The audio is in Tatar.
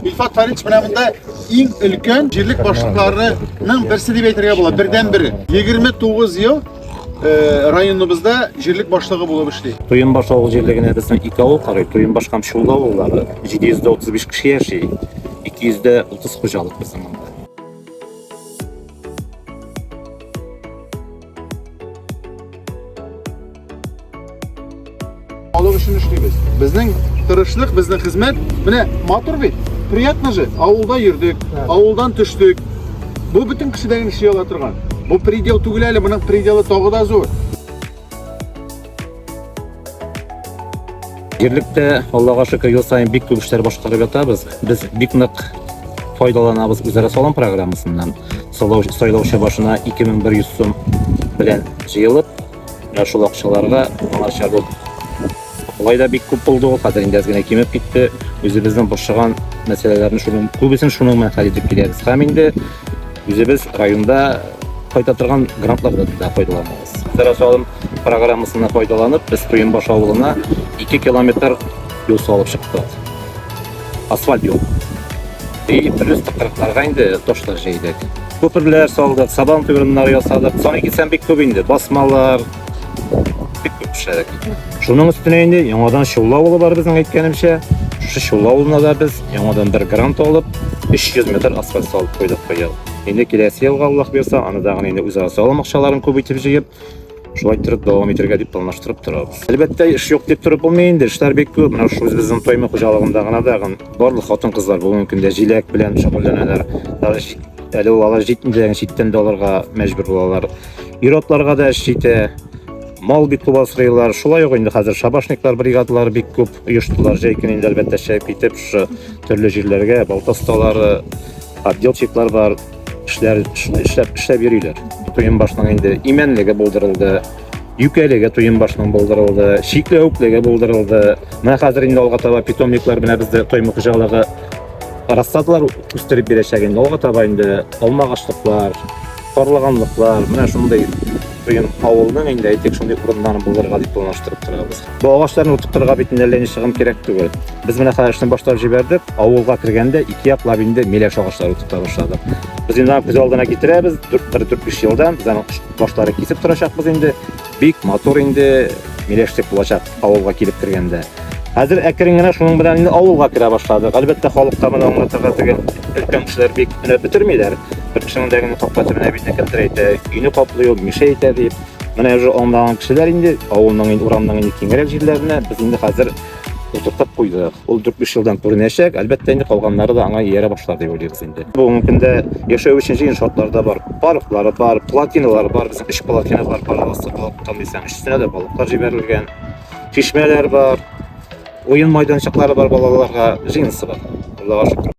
Илфат Фаридович менә монда иң өлкән җирлек башлыкларының берсе дип әйтергә була, бердән бере. 29 ел э, районыбызда җирлек башлыгы булып эшли. Туембаш авыл җирлегенә безнең ике авыл карый. Туембаш һәм Чуллы авыллары. 735 кеше яши. 230 хуҗалык безнең монда. Халык өчен эшлибез. Безнең тырышлык, безнең хезмәт менә матур бит. Приятно же. Авылда йөрдек, авылдан төштек. Бу бөтен кешедән эшли ала торган. Бу предел түгел әле, моның пределы тагы да зур. Җирлектә, Аллага шөкер, ел саен бик күп эшләр башкарып ятабыз. Без бик нык файдаланабыз үзара салым программасыннан. Сайлаучы башына 2100 сум белән җыелып, Менә шул акчаларга моңарча бу болай да бик күп булды ул, хәзер инде әз генә кимеп китте. Үзебезнең борчыган мәсьәләләрне шуның күбесен шуның белән хәл итеп киләбез. Һәм инде үзебез районда кайта торган грантлардан да файдаланабыз. Үзара салым программасыннан файдаланып, без Туембаш авылына 2 километр юл салып чыктык. Асфальт юл. И плюс тыкрыкларга инде ташлар җәйдек. Күперләр салдык, сабан туй ясадык. Саный китсәм бик күп инде. Басмалар бик күп эшләдек. Шуның өстенә инде яңадан Чуллы авылы бар безнең әйткәнемчә. Шушы Чуллы авылына да без яңадан бер грант алып 300 метр асфальт салып куйдык быел. Инде киләсе елга Аллаһ бирса, аны дагын инде үзара салым акчаларын күп итеп җыеп, Шулай иттереп дәвам итәргә дип планлаштырып торабыз. Әлбәттә, эш юк дип торып булмый инде, эшләр бик күп. Менә шул үзебезнең Тойма хуҗалыгында гына да барлык хатын-кызлар бүгенге көндә җиләк белән шөгыльләнәләр. Даже әле ул алар җитми дигән читтән дә алырга мәҗбүр булалар. Ир-атларга да эш җитә. Мал бик күп асрыйлар. Шулай ук инде хәзер шабашниклар бригадалары бик күп оештылар. Җәй көне инде әлбәттә чәйп китеп, шушы төрле җирләргә балта осталары, отделщиклар бар. Эшләр эшләп эшләп йөриләр. Туембашның инде имәнлеге булдырылды, юкәлеге Туембашның булдырылды, чикләвеклеге булдырылды. Менә хәзер инде алга таба питомниклар менә бездә Тоймы хуҗалыгы рассадалар үстереп бирәчәк инде. Алга таба инде алмагачлыклар, карлыганлыклар, менә шундый Туем авылының инде әйтик шундый урыннарын булдырырга дип планлаштырып торабыз. Бу агачларны утыртырга бит инде әллә ни чыгым кирәк түгел. Без менә хәзер эшне башлап җибәрдек. Авылга кергәндә ике яклап инде миләш агачлары утырта башладык. Без инде аны күз алдына китерәбез. Бер дүрт биш елдан без аның башларын кисеп торачакбыз инде. Бик матур инде миләшлек булачак авылга килеп кергәндә. Хәзер әкрен генә шуның белән инде авылга керә башладык. Әлбәттә, халыкка моны аңлатырга түгел. Өлкән кешеләр бик өнәп бетермиләр. Бер кешенең дә генә капка төбенә бит кемдер әйтә, өйне каплый ул, мишә итә дип. Менә уже аңлаган кешеләр инде авылның инде урамның инде киңрәк җирләренә без инде хәзер утыртып куйдык. Ул 4-5 елдан күренәчәк. Әлбәттә, инде калганнары да аңа иярә башлар дип уйлыйбыз инде. Бүгенге көндә яшәү өчен җыен шартлар да бар. Парклары бар, плотиналар бар. Безнең өч плотина бар, пожалуйста, балыктан дисәң, өчесенә дә балыклар җибәрелгән. Чишмәләр бар, уен майданчыклары бар балаларга, җыенысы бар. Аллага шөкер.